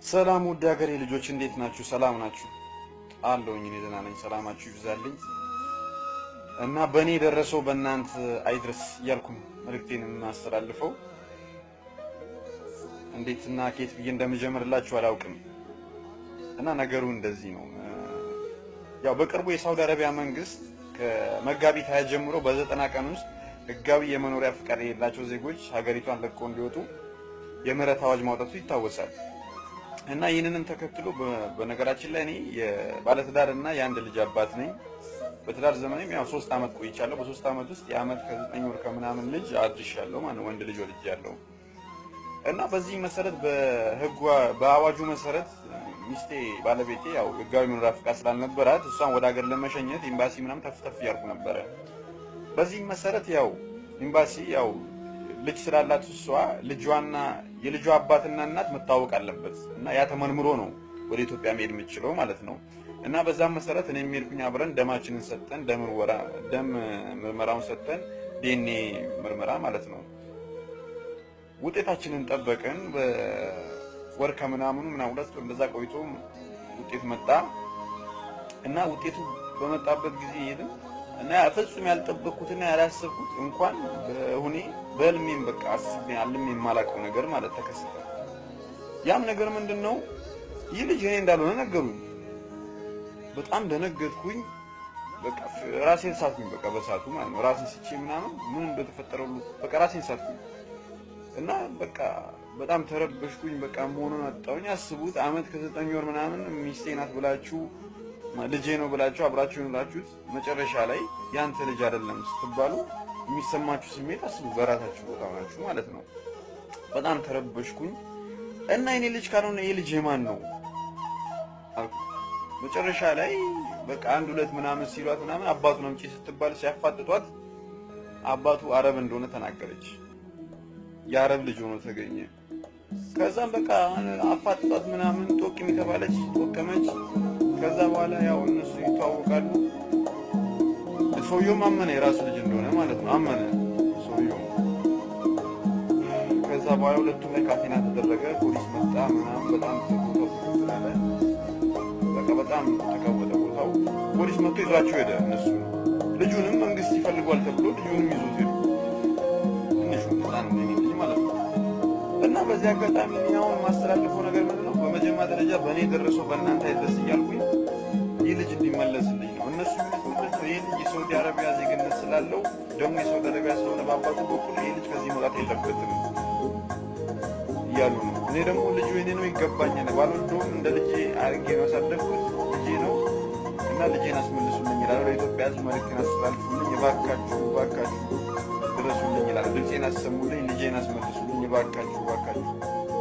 ሰላም ውድ ሀገሬ ልጆች እንዴት ናችሁ? ሰላም ናችሁ? አለሁኝ እኔ ደህና ነኝ። ሰላማችሁ ይብዛልኝ እና በእኔ የደረሰው በእናንተ አይድረስ እያልኩ ነው መልእክቴን የማስተላልፈው። እንዴትና ከየት ብዬ እንደምጀምርላችሁ አላውቅም። እና ነገሩ እንደዚህ ነው። ያው በቅርቡ የሳውዲ አረቢያ መንግስት ከመጋቢት 20 ጀምሮ በ90 ቀን ውስጥ ህጋዊ የመኖሪያ ፍቃድ የሌላቸው ዜጎች ሀገሪቷን ለቀው እንዲወጡ የምህረት አዋጅ ማውጣቱ ይታወሳል። እና ይህንንም ተከትሎ በነገራችን ላይ እኔ የባለትዳር እና የአንድ ልጅ አባት ነኝ። በትዳር ዘመኔም ያው 3 ዓመት ቆይቻለሁ። በ3 ዓመት ውስጥ የዓመት ከ9 ወር ከምናምን ልጅ አድርሻለሁ ማለት ነው፣ ወንድ ልጅ ወልጃለሁ። እና በዚህ መሰረት በህጉ በአዋጁ መሰረት ሚስቴ ባለቤቴ ያው ህጋዊ መኖሪያ ፍቃድ ስላልነበራት እሷን ወደ ሀገር ለመሸኘት ኤምባሲ ምናምን ተፍ ተፍ እያልኩ ነበረ። በዚህ መሰረት ያው ኤምባሲ ያው ልጅ ስላላት እሷ ልጇና የልጇ አባትና እናት መታወቅ አለበት እና ያ ተመርምሮ ነው ወደ ኢትዮጵያ መሄድ የምችለው ማለት ነው። እና በዛም መሰረት እኔም ሄድኩኝ፣ አብረን ደማችንን ሰጠን፣ ደም ምርመራውን ሰጠን፣ ዲኤንኤ ምርመራ ማለት ነው። ውጤታችንን ጠበቅን። በወር ከምናምኑ ምናምን 2 ወር እንደዛ ቆይቶ ውጤት መጣ እና ውጤቱ በመጣበት ጊዜ ሄድን እና ፍጹም ያልጠበቅኩትና ያላሰብኩት እንኳን በሁኔ በህልሜም በቃ አስቤ አልሜ የማላውቀው ነገር ማለት ተከሰተ። ያም ነገር ምንድን ነው? ይህ ልጅ እኔ እንዳልሆነ ነገሩኝ። በጣም ደነገጥኩኝ። በቃ ራሴን ሳትኩኝ። በቃ በሰዓቱ ማለት ነው ራሴን ስቼ ምናምን ምን እንደተፈጠረ ሁሉ በቃ ራሴን ሳትኩኝ እና በቃ በጣም ተረበሽኩኝ። በቃ መሆኑን አጣሁኝ። አስቡት፣ አመት ከ9 ወር ምናምን ሚስቴ ናት ብላችሁ፣ ልጄ ነው ብላችሁ አብራችሁ ኖራችሁት መጨረሻ ላይ ያንተ ልጅ አይደለም ስትባሉ የሚሰማችሁ ስሜት አስቡ። በራሳችሁ ቦታ ሆናችሁ ማለት ነው። በጣም ተረበሽኩኝ እና የኔ ልጅ ካልሆነ ይህ ልጅ የማን ነው አልኩ። መጨረሻ ላይ በቃ አንድ ሁለት ምናምን ሲሏት ምናምን አባቱን አምጪ ስትባል ሲያፋጥጧት አባቱ አረብ እንደሆነ ተናገረች። የአረብ ልጅ ሆኖ ተገኘ። ከዛም በቃ አፋጥጧት ምናምን ጦቅም የተባለች ጦቀመች። ከዛ በኋላ ያው እነሱ ይተዋወቃሉ። ሰውየውም አመነ የራሱ ልጅ እንደሆነ ማለት ነው። አመነ ሰውየው። ከዛ በኋላ ሁለቱም ላይ ካቴና ተደረገ። ፖሊስ መጣ ምናምን፣ በጣም ቦታው ትክክል አለ። በቃ በጣም ተቀወጠ ቦታው። ፖሊስ መጥቶ ይዟቸው ሄደ። እነሱ ልጁንም መንግስት ይፈልጓል ተብሎ ልጁንም ይዞት ሄዱ። ትንሹ ህፃን ልጅ ማለት ነው። እና በዚህ አጋጣሚ እኔ አሁን የማስተላልፈው ነገር ምንድን ነው? በመጀመሪያ ደረጃ በእኔ የደረሰው በእናንተ አይድረስ እያልኩኝ ይህ ልጅ እንዲመለስልኝ ነው። እነሱ የሚሉት ምንድን ነው? ይህ ልጅ የሳውዲ አረቢያ ዜግነት ስላለው፣ ደግሞ የሳውዲ አረቢያ ስለሆነ በአባቱ በኩል፣ ይህ ልጅ ከዚህ መውጣት የለበትም እያሉ ነው። እኔ ደግሞ ልጁ የኔ ነው፣ ይገባኛል። ባልወልደውም እንደ ልጄ አድርጌ ነው ያሳደግኩት፣ ልጄ ነው እና ልጄን አስመልሱልኝ ይላሉ። ለኢትዮጵያ ሕዝብ መልዕክቴን አስተላልፉልኝ፣ እባካችሁ እባካችሁ ድረሱልኝ ይላሉ። ድምፄን አሰሙልኝ፣ ልጄን አስመልሱልኝ፣ እባካችሁ እባካችሁ።